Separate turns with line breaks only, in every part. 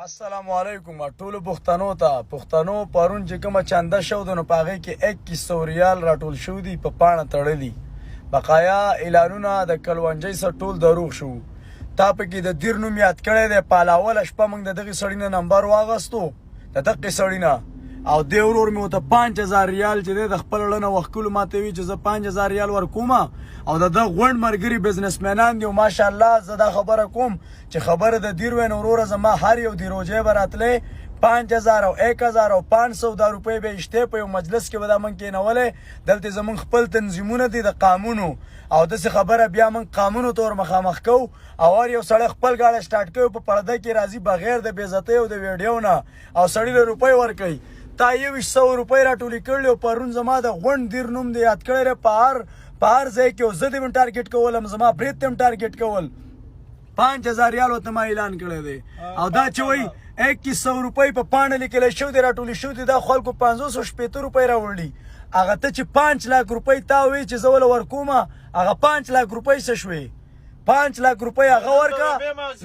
السلام علیکم ټولو پښتنو ته. پښتنو پرون چې کومه چنده شو ده نو په هغې کې 2100 ریال راټول شوي دي، په پاڼه تړلي بقایا اعلانونه د کلونجۍ سره ټول دروغ شو. تا پکې د دیر نوم یاد کړی دی. په الاوله شپه موږ د دغې سړي نه نمبر واغستو، د دقې سړي نه، او دې ورور مې ورته 5000 ریال چې دی د خپل ړنه وښکلو. ماته وی چې زه 5000 ریال ورکوم او د ده غونډ ملګري بزنسمنان دي او ماشاءالله. زه دا خبره کوم چې خبره د دیر وین وروره، زما هر یو دیروجی به راتلی 5000 او 1000 او 500 دا روپۍ به اشته. په یو مجلس کې به دا موږ کېنولی. دلته زمونږ خپل تنظیمونه دي د قامونو او داسې خبره بیا موږ قامونو ته ور مخامخ کوو او هر یو سړی خپل ګاډی سټارټ کوي، په پرده کې راځي بغیر د بېعزتۍ او د ویډیو نه او سړي له روپۍ ورکوي. تا 2100 روپۍ راټولې کړلې او پرون زما د غونډ دیر نوم دې یاد کړی دی په هر ځای کې او زه دې هم ټارګېټ کولم، زما برېت دې هم ټارګېټ کول. 5000 ریال ورته ما اعلان کړی دی او دا چې وایي 2100 روپۍ په پاڼه لیکل شوې دي، راټولې شوې دي، دا خلکو 560 روپۍ راوړلي. هغه ته چې 5 لاک روپۍ تا وی چې زه وله ورکوم، هغه 5 لاک روپۍ څه شوې؟ 5 لاک روپۍ هغه ورکا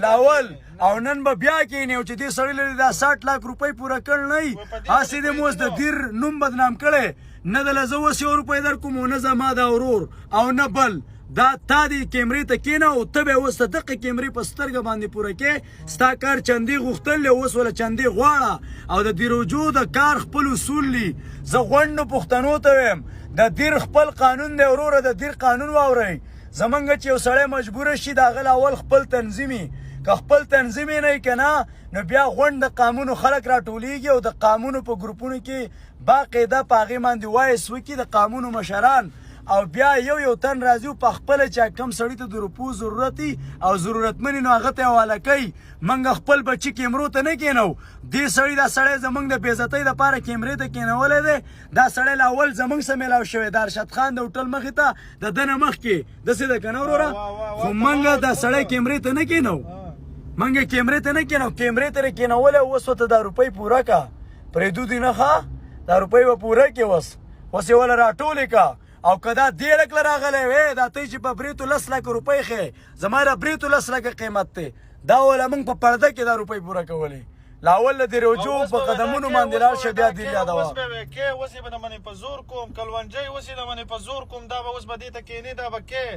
لاول او نن به بیا کینې او چې دې سړي لري دا 60 لاک روپۍ پوره کړ نه، هسې دې موس د دیر نوم بدنام کړی. نه د لزه اوس یو روپۍ در کوم او نه زما دا ورور او نه بل. دا تا دې کیمرې ته کینه او ته به اوس د دقه کیمرې په سترګه باندې پوره کې. ستا کار چندې غوښتل، اوس ولا چندې غواړه او د دیروجو د کار خپل اصول دي. زه غونډو پښتنو ته وایم، د دیر خپل قانون دی وروره، د دیر قانون واورئ. زمونږ چې یو سړی مجبور شي، د هغه اول خپل تنظیمي که خپل تنظیم نه کنه نو بیا غونډ د قامونو خلک راټولیږي او د قامونو په ګروپونو کې باقاعده په هغې باندې وایس وکړي د قامونو مشران او بیا یو یو تن راځي او په خپله چې کم سړي ته د روپو ضرورت وي او ضرورتمن نو هغه ته حواله کوي. موږ خپل بچي کیمرو ته نه کینو. دې سړي دا سړی زمونږ د بېعزتۍ دپاره کیمرې ته کینولی دی. دا سړی له اول زمونږ سره میلاو شوی د ارشد خان د هوټل مخې ته د ده نه مخکې داسې ده که نه وروره؟ خو موږ دا سړی کیمرې ته نه کینو، موږ کیمرې ته نه کینو. کیمرې ته یې کینولی، اوس ورته دا روپۍ پوره که پرېدو دي نه ښه. دا روپۍ به پوره کې، اوس اوس یې وله راټولې که او که دا دې لک له راغلی وی، دا ته چې په برېتو 10 لکه روپۍ ښې، زما د برېتو 10 لکه قیمت دی، دا وله موږ په پرده کې دا روپۍ پوره کولې. لا اول د روجو په قدمونو باندې لاړ شه، بیا دې یادوه.
اوس به کې اوس به د منې په زور کوم کلونجۍ، اوس د منې په زور کوم. دا به اوس به دې ته کېنې، دا به کې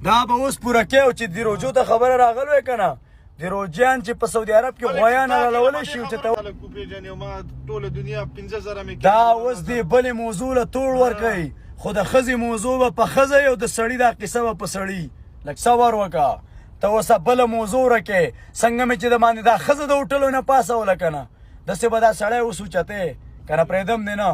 دا به اوس پوره کې. او چې د روجو ته خبره راغلوې که نه، د روجیان چې په سعودي عرب کې غویان حلالولی شي چې ته
خلک وپېژنې او ما ټوله دنیا 5000 مې
دا اوس دې بلې موضوع له توړ ورکوي، خو د ښځې موضوع به په ښځه او د سړي دا قصه به په سړي. لږ صبر وکړه، ته اوس بله موضوع ورکې. څنګه مې چې د باندې دا ښځه د هوټلو نه پاسوله که نه، داسې به دا سړی اوس اوچتې که نه، پرېږدم دې نه.